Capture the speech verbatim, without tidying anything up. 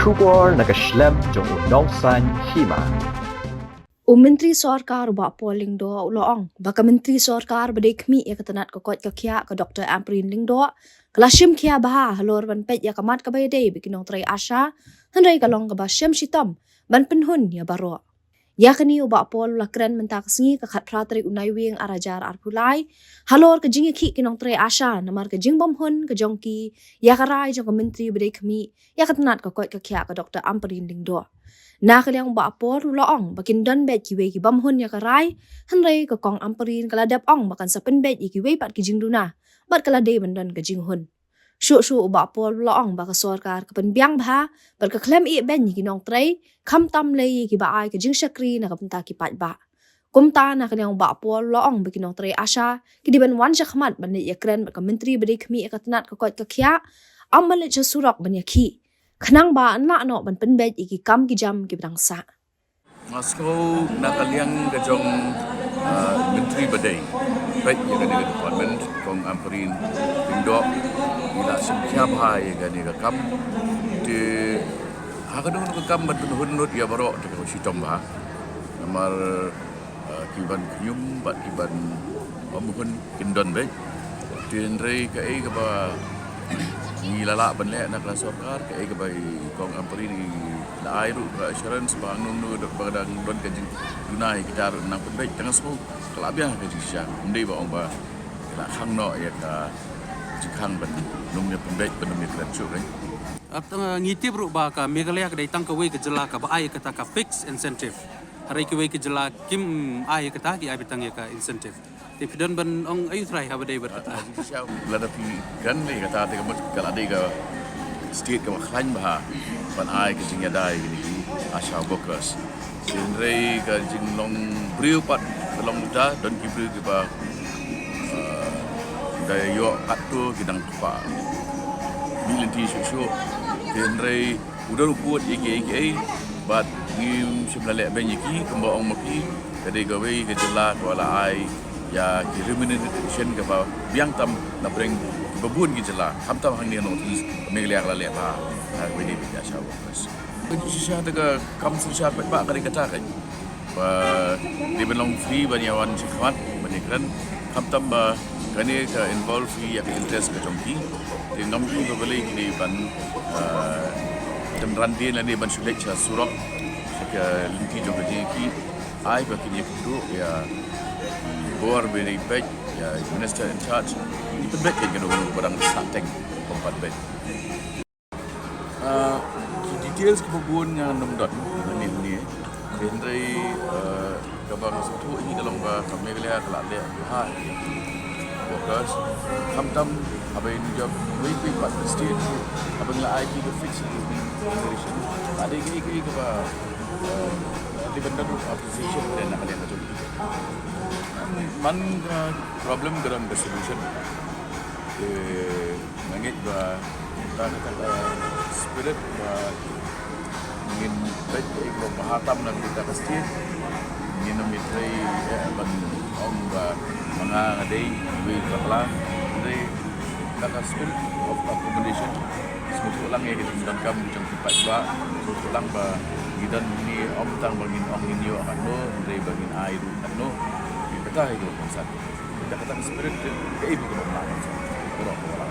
Khubor na ka shlem jong u nongsan hima. U Myntri Sorkar u Bah Paul Lyngdoh u la ong ba ka Myntri Sorkar ba dei khmih ïa ka tnat ka koit ka khiah ka Doktor Ampareen Lyngdoh ka la shim khia bha halor ban peit ïa ka mat kaba ïadei bad ki nongtrei ASHA, hynrei ka long kaba shem shitom ban pynhun ïa baroh. Ïa kane u Bah Paul u la kren mynta ka sngi ka khatphra tarik u Naiwieng ar hajar arphew lai halor ka jingïakhih ki nongtrei ASHA namar ka jingbymhun ka jong ki ïa ka rai jong ka Myntri ba dei khmih ïa ka tnat ka koit ka khiah ka Doktor Ampareen Lyngdoh. Na ka liang u Bah Paul u la ong ba kin don beit kiwei ki bymhun ïa ka rai, hynrei ka Kong Ampareen ka la dep ong ba kan sa pynbeit ïa kiwei pat ki jingduna bad ka la dei ban don ka jinghun. Shuh shuh u Bah Paul u la ong ba ka sorkar ka pynbiang bha bad ka khlem ïehbeiñ ïa ki nongtrei, khamtam lei ïa kiba ai ka jingshakri na ka bynta ki paidbah. Kumta na ka liang u Bah Paul u la ong ba ki nongtrei ASHA ki dei ban wan shakhmat ban leit ïakren bad ka Myntri ba dei khmih ïa ka tnat ka koit ka khiah, ym ban leit sha surok ban ïakhih, khnang ba yn lah noh ban pynbeit ïa ki kam ki jam kiba dang sah. Nga sngew na ka liang ka jong, ah, Myntri ba dei peit ïa kane ka department, Kong Ampareen Lyngdoh, i la shim khia bha ïa kane ka kam. Te ha kano kano ka kam ban pynhun lut ïa baroh te ka shitom bha. Namar, ah, ki ban khñium bad ki ban bymhun kin don beit. Te hynrei kaei kaba ngi la lah ban leh na ka sorkar, kaei kaba i Kong Ampareen i la ai ruh ka assurance ba hangno hangno ba ka dang don ka jingduna ïa kita ruh nang pynbeit, tang shu ka la biang ka jingshisha. Ym dei ba ong ba ka la khang noh ïa ka jingkhang ban nym ïa pynbeit ban nym ïa kren shuh, eh. Ap tang, eh, ngi tip ruh ba ka Meghalaya ka dei tang kawei ka jylla kaba ai kata ka fixed incentive. Hynrei kiwei ki jylla kim ai kata, ki ai beit tang ïa ka incentive. Te phi don ban ong aïu trai haba dei bad kata? Lada phi kren ïa kata te ka mut ka la dei ka state kaba khlaiñ bha ban ai ka jingïada ïa kine ki ASHA workers. Hynrei ka jinglong briew pat ka long uta, don ki briew kiba, eh, da ïoh katto ki dang kpa mih lynti shuh shuh. Hynrei u don u pud ïa kiei kiei bad ngim shym la leh beiñ ïa ki, kumba ong ma ki, ka dei kawei ka jylla kaba la ai ïa ki remuneration kaba biang tam na pdeng kiba bun ki jylla, khamtam hangne ha North East, Meghalaya ka la leh bha na kawei de ki ASHA workers. Ka jingshisha te ka kam synshar paidbah ka dei kata ka ba dei ban long free ban ïa wan shakhmat ban ïa kren, khamtam ba kane ka involve ïa ka interest ka jong ki. Te ngam kwah ba balei kine ban, ah, tynran dien lane ban shu leit sha surok sha ka lynti jong ka jingïakhih, ai ba kin ïakynduh ïa ki bor ba dei peit ïa Minister in charge, ki pynbeit ïa kano kano ba dang sah teng ban pat beit. Ah, ki details kiba bun nga ngam don hangne hangne. Hynrei, ah, kaba nga sngewthuh hi ka long ba ka Meghalaya ka la leh bha ïa ki workers. Khamtam haba ïa ngi jop wei wei pat ka state, haba ngi la ai ki ka fixed remuneration, ka dei kaei kaei kaba, ah, dei ban don appreciation na ka liang ka jong ki. Man, ah, problem ka don ka solution. Te nga ngeit ba kata ka, kata ka spirit ba ngin peit kaei kaba bha tam na kata ka state. Ngin ym ïatrei, eh, ban ong ba ma nga nga dei iwei i bakla. Hynrei kata ka spirit of accommodation, sngewthuh lang ïa ka jingdonkam jong ki paidbah, sngewthuh lang ba ngi don hangne ym tang ba ngin ong ngin ïoh katno, hynrei ba ngin ai ruh katno. Kata hi kaba kongsan. Kata, kata ka spirit te kaei ba ka bym lah ban sah. Baroh kaba lah.